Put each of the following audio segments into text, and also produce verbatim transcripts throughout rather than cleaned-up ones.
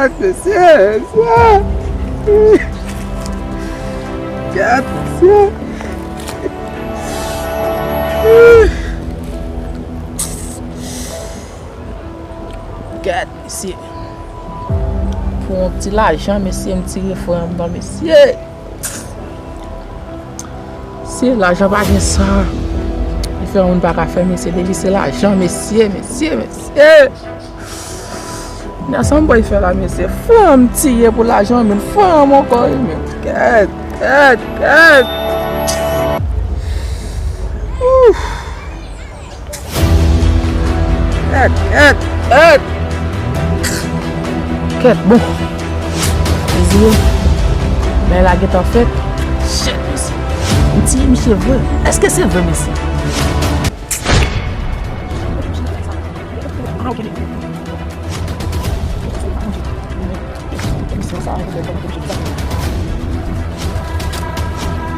Mesye, mesye. Gad, mesye. Gad, mesye. Pou yon ti lajan, mesye, m tire frè m nan, mesye. Se lajan pa gen sa. Li fè yon moun pa ka fè, mesye, depi se lajan, mesye, mesye, mesye. Nan sa m pral fè la, mesye. Frè m tiye pou lajan, men frè m ankò, men. Kèt, kèt, kèt. Ouf. Kèt, kèt, kèt. Kèt, bon. Mezi yo. Men la gentan fèt. Shit, mesye. M tiye misye vre. Èske se vre, mesye? Misyon sa a, misyon sa a, misyon sa a.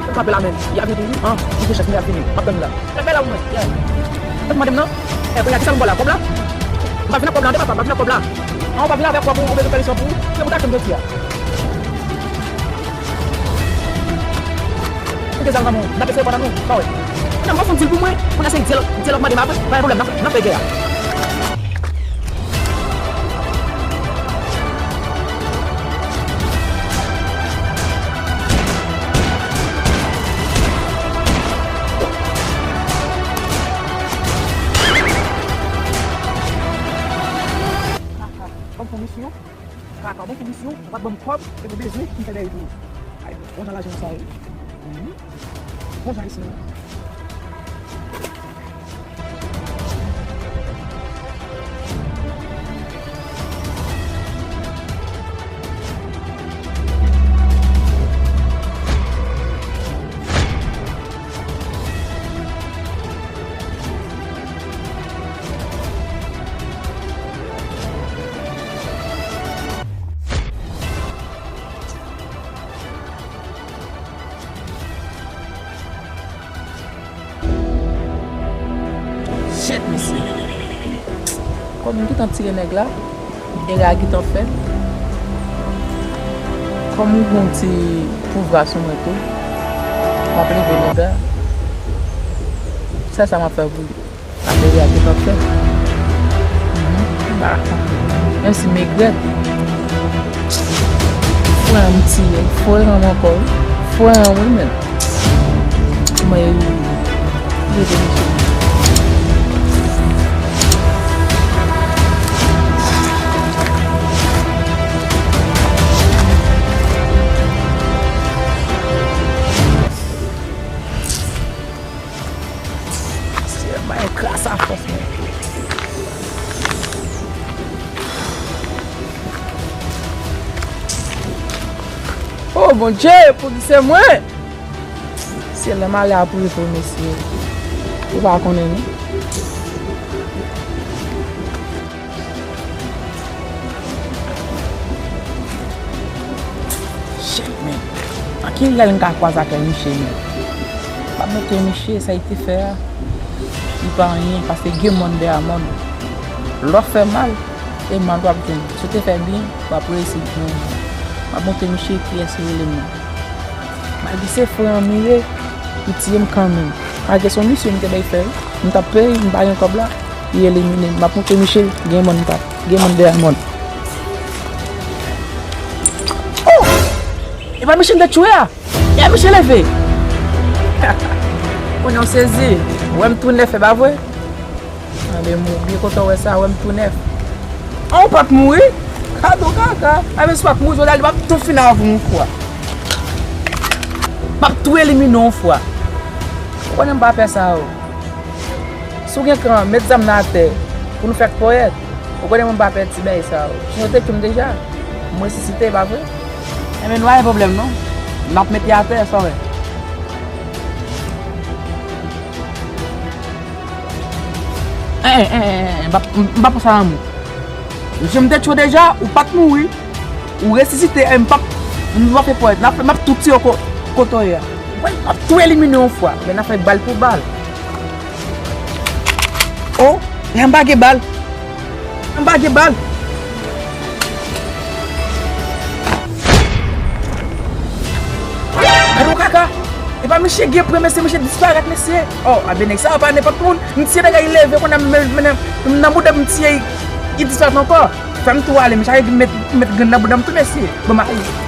Ou kanpe la, men. Y ap vini toujou. An, li gen chans, men y ap vini. M ap tann la. Fè bèl la pou mwen. Yeah. Ou mande m non? Eh, kounye a, kisa m ba w la? Kòb la? M pa vin ak kòb la, non, papa, m pa vin ak kòb la. An, ou pa vin avèk kòb ou, ou bezwen fè misyon pou ou. Se pou w ta fè m jodi a. Ou gen zam nan men w, n ap eseye pandan nou, pa wè. Kounye a, m ap fè yon dil pou mwen. Kounye a, se dyèlòg, dyèlòg mande m apre. Pa gen pwoblèm, n ap, n ap fè gè a. Kaka, ban m fè misyon. Kaka, ban m fè misyon. Ou pa t ban m kòb, epi w bezwen m fè dèyè tou. Ay, bon, bon jan lajan sa ye. Mhm. Bon jan ayisyen yo. Shit, mesye. Kòm m gentan tire nèg la, erè a gentan fèt. Kòm m gen yon ti pouvwa sou mwen tou, m ap leve nèg la. Sèl sa m ap fè pou li. Afè a te pap fèt. Mhm. Ba. Menm si m regrèt. Frè m tiye. Frè m ankò wi. Frè m wi menm. Mwen rete misye. Seyè, bay yon kras a fòs mwen. Oh Bondye, pou ki se mwen? Se lè malè ap rive w mesye. Ou pa konnen non. Shit, men. An ki lè n ka kwaze ak Miche, men? M ap montre Miche sa li te fè a. Li pa anyen, paske gen mòn dèyè mòn. Lè w fè mal, se mal w ap jwenn. Si w te fè byen, w ap reyisi byen. M ap montre Miche kiyès li rele m nan. Malgre se frè an m li ye, li tiye m kanmenm. Malgre se yon misyon m te bay fè, m t ap peye, m pa gen kòb la, li elimine m. M ap montre Miche, gen mòn m t ap, gen mòn dèyè mòn. Oh! E pa Miche m te tchwe a? E Miche leve! Kounye a w sezi, wè m tou nèf, e pa vre? Anben, m byen kontan wè sa, wè m tou nèf. An, ou pa t mouri? Kado kaka. Anben, si w pa t mouri, jodi a, m ap tou fini avè w yon fwa. M ap tou elimine w yon fwa. Ou konnen m pa pè sa yo. Si w gen kran, met zam nan atè pou nou fè ponyèt. Ou konnen mwen m pa pè ti bagay sa yo. Ou te tchwe m deja. M resisite, e pa vre? Enben, nou pa gen pwoblèm non. N ap mete atè, sa w wè. En, en, en, en, en, m pa, m pa pran sa nan men w. Mesye, m te tchwe w deja, ou pa t mouri, ou resisite, e m p ap, m pa fè ponyèt, n ap fè, m ap tou tiye w ko-, kote w ye a. Wè, m ap tou elimine w yon fwa, men n ap fè bal pou bal. Oh, e anba gen bal. Anba gen bal. Kaka. E pa misye gen pwen, mesye, misye disparèt, mesye. Oh, a ben nèg sa yo pa nenpòt moun. M tiye nèg la, li leve, kounye a m mennen m nan bouda m, m tiye, li disparèt ankò. Fè m tou ale, misye met, met grenn nan bouda m tou, mesye. Bon, m ale.